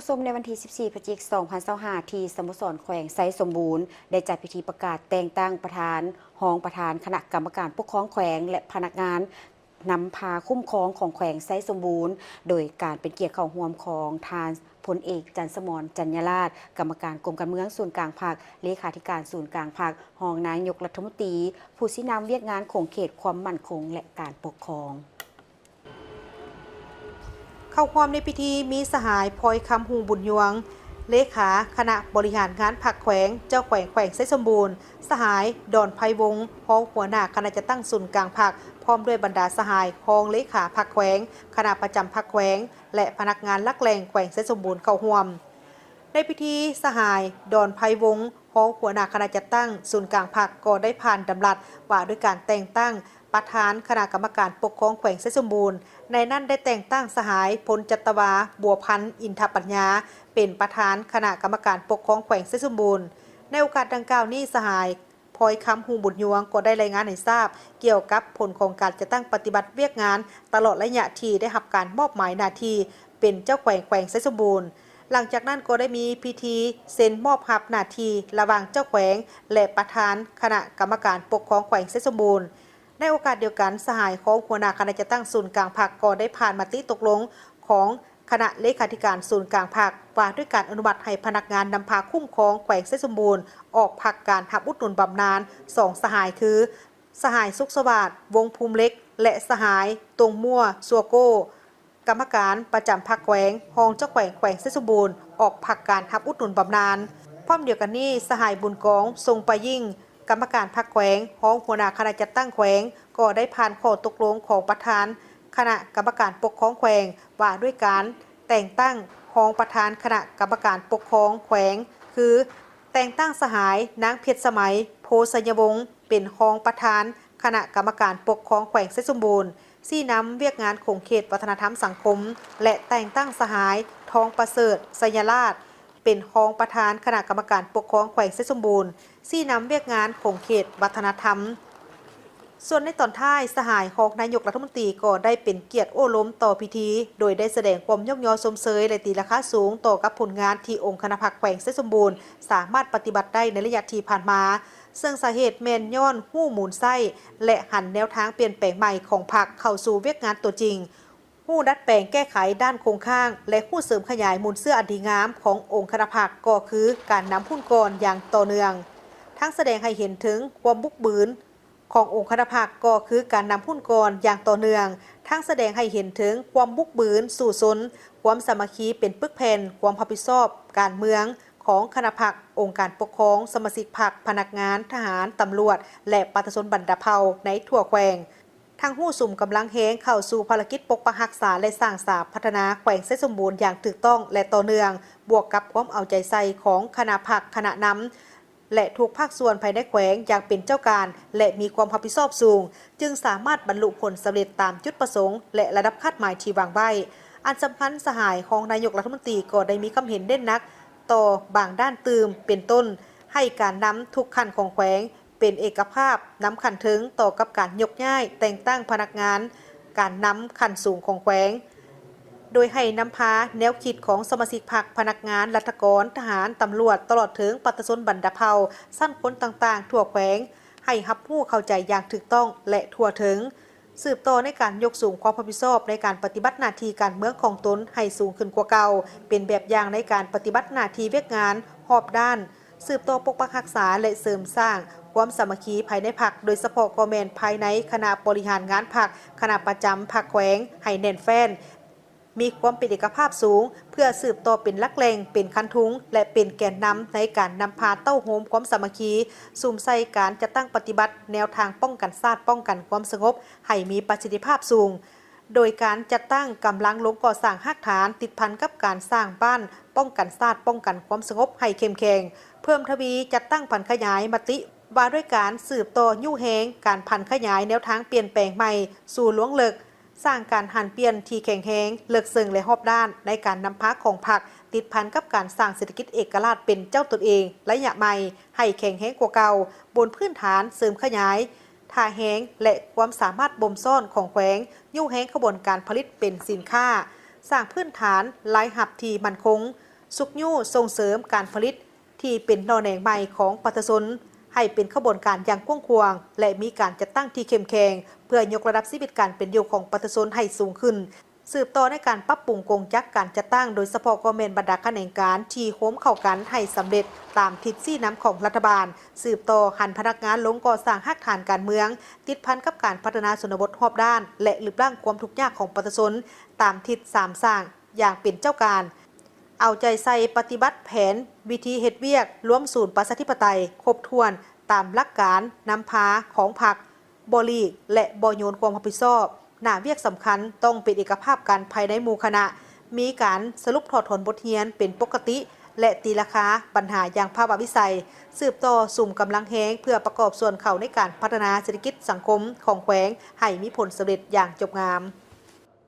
ຊົມໃນວັນທີສິບສີ່ ພະຈິກ ສອງພັນຊາວຫ້າ ທີ່ສະໂມສອນແຂວງໄຊສົມບູນ ໄດ້ຈັດພິທີປະກາດແຕ່ງຕັ້ງປະທານ, ຮອງປະທານຄະນະກຳມະການປົກຄອງແຂວງ ແລະ ພະນັກງານນຳພາຄຸ້ມຄອງຂອງແຂວງໄຊສົມບູນ ໂດຍການເປັນກຽດເຂົ້າຮ່ວມຂອງທ່ານ ພົນເອກ ຈັນສະໝອນ ຈັນຍາລາດ ກຳມະການກົມການເມືອງສູນກາງພັກ, ເລຂາທິການສູນກາງພັກ, ຮອງນາຍົກລັດຖະມົນຕີ, ຜູ້ຊີ້ນຳວຽກງານຂົງເຂດຄວາມໝັ້ນຄົງ ແລະ ການປົກຄອງ. ເຂົ້າຮ່ວມໃນພິທີມີສະຫາຍ ພອຍຄຳ ຮຸ່ງບຸນຍວງ ເລຂາຄະນະບໍລິຫານງານພັກແຂວງ, ເຈົ້າແຂວງແຂວງໄຊສົມບູນ, ສະຫາຍ ດອນໄພວົງ ຮອງຫົວໜ້າຄະນະຈັດຕັ້ງສູນກາງພັກ, ພ້ອມດ້ວຍບັນດາສະຫາຍຮອງເລຂາພັກແຂວງ, ຄະນະປະຈຳພັກແຂວງ ແລະ ພະນັກງານຫຼັກແຫຼ່ງແຂວງໄຊສົມບູນເຂົ້າຮ່ວມ. ໃນພິທີ, ສະຫາຍ ດອນໄພວົງ ຮອງຫົວໜ້າຄະນະຈັດຕັ້ງສູນກາງພັກ ກໍໄດ້ຜ່ານດຳລັດວ່າດ້ວຍການແຕ່ງຕັ້ງປະທານຄະນະກຳມະການປົກຄອງແຂວງໄຊສົມບູນ, ໃນນັ້ນໄດ້ແຕ່ງຕັ້ງສະຫາຍ ພົນຈັດຕະວາ ບົວພັນ ອິນທະປັນຍາ ເປັນປະທານຄະນະກຳມະການປົກຄອງແຂວງໄຊສົມບູນ. ໃນໂອກາດດັ່ງກ່າວນີ້, ສະຫາຍ ພອຍຄຳ ຮຸ່ງບຸນຍວງ ກໍໄດ້ລາຍງານໃຫ້ຊາບກ່ຽວກັບຜົນຂອງການຈັດຕັ້ງປະຕິບັດວຽກງານຕະຫຼອດໄລຍະທີ່ໄດ້ຮັບການມອບໝາຍໜ້າທີ່ເປັນເຈົ້າແຂວງແຂວງໄຊສົມບູນ. ຫຼັງຈາກນັ້ນກໍໄດ້ມີພິທີເຊັນມອບຮັບໜ້າທີ່ລະຫວ່າງເຈົ້າແຂວງ ແລະ ປະທານຄະນະກຳມະການປົກຄອງແຂວງໄຊສົມບູນ. ໃນໂອກາດດຽວກັນ, ສະຫາຍຮອງຫົວໜ້າຄະນະຈັດຕັ້ງສູນກາງພັກ ກໍໄດ້ຜ່ານມະຕິຕົກລົງຂອງ ຄະນະເລຂາທິການສູນກາງພັກ ວ່າດ້ວຍການອະນຸມັດໃຫ້ພະນັກງານນຳພາຄຸ້ມຄອງແຂວງໄຊສົມບູນ ອອກພັກການຮັບອຸດໜູນບຳນານສອງສະຫາຍ ຄື ສະຫາຍ ສຸກສະຫວາດ ວົງພູມເລັກ ແລະ ສະຫາຍ ຕົງມົວ ຊົ່ວໂກ້ ກຳມະການປະຈຳພັກແຂວງ, ຮອງເຈົ້າແຂວງແຂວງໄຊສົມບູນ ອອກພັກການຮັບອຸດໜູນບຳນານ. ພ້ອມດຽວກັນນີ້, ສະຫາຍ ບຸນກອງ ຊົງປາຍິ່ງ ກຳມະການພັກແຂວງ, ຮອງຫົວໜ້າຄະນະຈັດຕັ້ງແຂວງ ກໍໄດ້ຜ່ານຂໍ້ຕົກລົງຂອງປະທານຄະນະກຳມະການປົກຄອງແຂວງ ວ່າດ້ວຍການແຕ່ງຕັ້ງຮອງປະທານຄະນະກຳມະການປົກຄອງແຂວງ ຄື ແຕ່ງຕັ້ງສະຫາຍ ນາງ ເພັດສະໄໝ ໂພໄຊຍະວົງ ເປັນຮອງປະທານຄະນະກຳມະການປົກຄອງແຂວງໄຊສົມບູນ, ຊີ້ນຳວຽກງານຂົງເຂດວັດທະນະທຳສັງຄົມ ແລະ ແຕ່ງຕັ້ງສະຫາຍ ທອງປະເສີດ ໄຊຍະລາດ ເປັນຮອງປະທານຄະນະກຳມະການປົກຄອງແຂວງໄຊສົມບູນ, ຊີ້ນຳວຽກງານຂົງເຂດວັດທະນະທຳ. ສ່ວນໃນຕອນທ້າຍ, ສະຫາຍຮອງນາຍົກລັດຖະມົນຕີກໍໄດ້ເປັນກຽດໂອ້ລົມຕໍ່ພິທີ, ໂດຍໄດ້ສະແດງຄວາມຍົກຍໍຊົມເຊີຍ ແລະ ຕີລາຄາສູງຕໍ່ກັບຜົນງານທີ່ອົງຄະນະພັກແຂວງໄຊສົມບູນສາມາດປະຕິບັດໄດ້ໃນໄລຍະທີ່ຜ່ານມາ, ເຊິ່ງສາເຫດແມ່ນຍ້ອນຮູ້ມູນໃຊ້ ແລະ ຫັນແນວທາງປ່ຽນແປງໃໝ່ຂອງພັກເຂົ້າສູ່ວຽກງານຕົວຈິງ. ຮູ້ດັດແປງແກ້ໄຂດ້ານຄົງຄ້າງ ແລະ ຮູ້ເສີມຂະຫຍາຍມູນເຊື້ອອັນດີງາມຂອງອົງຄະນະພັກ ກໍຄືການນຳຮຸ່ນກ່ອນຢ່າງຕໍ່ເນື່ອງ, ທັງສະແດງໃຫ້ເຫັນເຖິງຄວາມບຸກບືນຂອງອົງຄະນະພັກ ກໍຄືການນຳຮຸ່ນກ່ອນຢ່າງຕໍ່ເນື່ອງ, ທັງສະແດງໃຫ້ເຫັນເຖິງຄວາມບຸກບືນສູ້ຊົນ, ຄວາມສາມັກຄີເປັນປຶກແຜ່ນຄວາມຮັບຜິດຊອບການເມືອງຂອງຄະນະພັກ, ອົງການປົກຄອງ, ສະມາຊິກພັກ, ພະນັກງານ, ທະຫານ, ຕຳຫຼວດ ແລະ ປະຊາຊົນບັນດາເຜົ່າໃນທົ່ວແຂວງ. ທັງຮູ້ສຸມກຳລັງແຮງເຂົ້າສູ່ພາລະກິດປົກປັກຮັກສາ ແລະ ສ້າງສາພັດທະນາແຂວງໄຊສົມບູນຢ່າງຖືກຕ້ອງ ແລະ ຕໍ່ເນື່ອງ, ບວກກັບຄວາມເອົາໃຈໃສ່ຂອງຄະນະພັກ, ຄະນະນຳ ແລະ ທຸກພາກສ່ວນພາຍໃນແຂວງຢ່າງເປັນເຈົ້າການ ແລະ ມີຄວາມຮັບຜິດຊອບສູງ, ຈຶ່ງສາມາດບັນລຸຜົນສຳເລັດຕາມຈຸດປະສົງ ແລະ ລະດັບຄາດໝາຍທີ່ວາງໄວ້. ອັນສຳຄັນ, ສະຫາຍຮອງນາຍົກລັດຖະມົນຕີກໍໄດ້ມີຄຳເຫັນເນັ້ນໜັກຕໍ່ບາງດ້ານຕື່ມ, ເປັນຕົ້ນ, ໃຫ້ການນຳທຸກຂັ້ນຂອງແຂວງ ເປັນເອກະພາບນຳຂັ້ນເທິງຕໍ່ກັບການຍົກຍ້າຍແຕ່ງຕັ້ງພະນັກງານການນຳຂັ້ນສູງຂອງແຂວງ, ໂດຍໃຫ້ນຳພາແນວຄິດຂອງສະມາຊິກພັກ, ພະນັກງານລັດຖະກອນ, ທະຫານ, ຕຳຫຼວດ, ຕະຫຼອດເຖິງປະຊາຊົນບັນດາເຜົ່າ, ຊັ້ນຄົນຕ່າງໆທົ່ວແຂວງ ໃຫ້ຮັບຮູ້ເຂົ້າໃຈຢ່າງຖືກຕ້ອງ ແລະ ທົ່ວເຖິງ. ສືບຕໍ່ໃນການຍົກສູງຄວາມຮັບຜິດຊອບໃນການປະຕິບັດໜ້າທີ່ການເມືອງຂອງຕົນໃຫ້ສູງຂຶ້ນກວ່າເກົ່າ, ເປັນແບບຢ່າງໃນການປະຕິບັດໜ້າທີ່ວຽກງານຮອບດ້ານ, ສືບຕໍ່ປົກປັກຮັກສາ ແລະ ເສີມສ້າງຄວາມສາມັກຄີພາຍໃນພັກ, ໂດຍສະເພາະກໍແມ່ນພາຍໃນຄະນະບໍລິຫານງານພັກ, ຄະນະປະຈຳພັກແຂວງ ໃຫ້ແໜ້ນແຟ້ນ, ມີຄວາມເປັນເອກະພາບສູງ, ເພື່ອສືບຕໍ່ເປັນຫຼັກແຫຼ່ງ, ເປັນຄັນທຸງ ແລະ ເປັນແກນນຳໃນການນຳພາເຕົ້າໂຮມຄວາມສາມັກຄີ, ສຸມໃສ່ການຈັດຕັ້ງປະຕິບັດແນວທາງປ້ອງກັນຊາດ, ປ້ອງກັນຄວາມສະຫງົບໃຫ້ມີປະສິດທິພາບສູງ. ໂດຍການຈັດຕັ້ງກຳລັງລົງກໍ່ສ້າງຮາກຖານຕິດພັນກັບການສ້າງບ້ານປ້ອງກັນຊາດ, ປ້ອງກັນຄວາມສະຫງົບໃຫ້ເຂັ້ມແຂງ, ເພີ່ມທະວີຈັດຕັ້ງຜັນຂະຫຍາຍມະຕິວ່າດ້ວຍການສືບຕໍ່ຍູ້ແຮງການຜັນຂະຫຍາຍແນວທາງປ່ຽນແປງໃໝ່ສູ່ລວງເລິກ, ສ້າງການຫັນປ່ຽນທີ່ແຂງແຮງ, ເລິກເຊິ່ງ ແລະ ຮອບດ້ານໃນການນຳພາຂອງພັກ, ຕິດພັນກັບການສ້າງເສດຖະກິດເອກະລາດເປັນເຈົ້າຕົນເອງໄລຍະໃໝ່ໃຫ້ແຂງແຮງກວ່າເກົ່າ, ບົນພື້ນຖານເສີມຂະຫຍາຍ ທ່າແຮງ ແລະ ຄວາມສາມາດບົ່ມຊ້ອນຂອງແຂວງ, ຍູ້ແຮງຂະບວນການຜະລິດເປັນສິນຄ້າ, ສ້າງພື້ນຖານລາຍຮັບທີ່ໝັ້ນຄົງ, ຊຸກຍູ້ສົ່ງເສີມການຜະລິດທີ່ເປັນໜໍ່ແໜງໃໝ່ຂອງປະຊາຊົນ ໃຫ້ເປັນຂະບວນການຢ່າງກວ້າງຂວາງ ແລະ ມີການຈັດຕັ້ງທີ່ເຂັ້ມແຂງ ເພື່ອຍົກລະດັບຊີວິດການເປັນຢູ່ຂອງປະຊາຊົນໃຫ້ສູງຂຶ້ນ, ສືບຕໍ່ໃນການປັບປຸງກົງຈັກການຈັດຕັ້ງ ໂດຍສະເພາະກໍແມ່ນບັນດາຂະແໜງການທີ່ໂຮມເຂົ້າກັນໃຫ້ສຳເລັດຕາມທິດຊີ້ນຳຂອງລັດຖະບານ, ສືບຕໍ່ຫັນພະນັກງານລົງກໍ່ສ້າງຮາກຖານການເມືອງ ຕິດພັນກັບການພັດທະນາຊົນນະບົດຮອບດ້ານ ແລະ ລຶບລ້າງຄວາມທຸກຍາກຂອງປະຊາຊົນຕາມທິດສາມສ້າງຢ່າງເປັນເຈົ້າການ, ເອົາໃຈໃສ່ປະຕິບັດແຜນວິທີເຮັດວຽກລວມສູນປະຊາທິປະໄຕຄົບຖ້ວນຕາມຫຼັກການນຳພາຂອງພັກ, ບໍ່ຫຼີກ ແລະ ບໍ່ໂຍນຄວາມຮັບຜິດຊອບ. ໜ້າວຽກສຳຄັນຕ້ອງເປັນເອກະພາບກັນພາຍໃນໝູ່ຄະນະ, ມີການສະຫຼຸບຖອດຖອນບົດຮຽນເປັນປົກກະຕິ ແລະ ຕີລາຄາບັນຫາຢ່າງພາວະວິໄສ, ສືບຕໍ່ສຸມກຳລັງແຮງເພື່ອປະກອບສ່ວນເຂົ້າໃນການພັດທະນາເສດຖະກິດສັງຄົມຂອງແຂວງໃຫ້ມີຜົນສຳເລັດຢ່າງຈົບງາມ.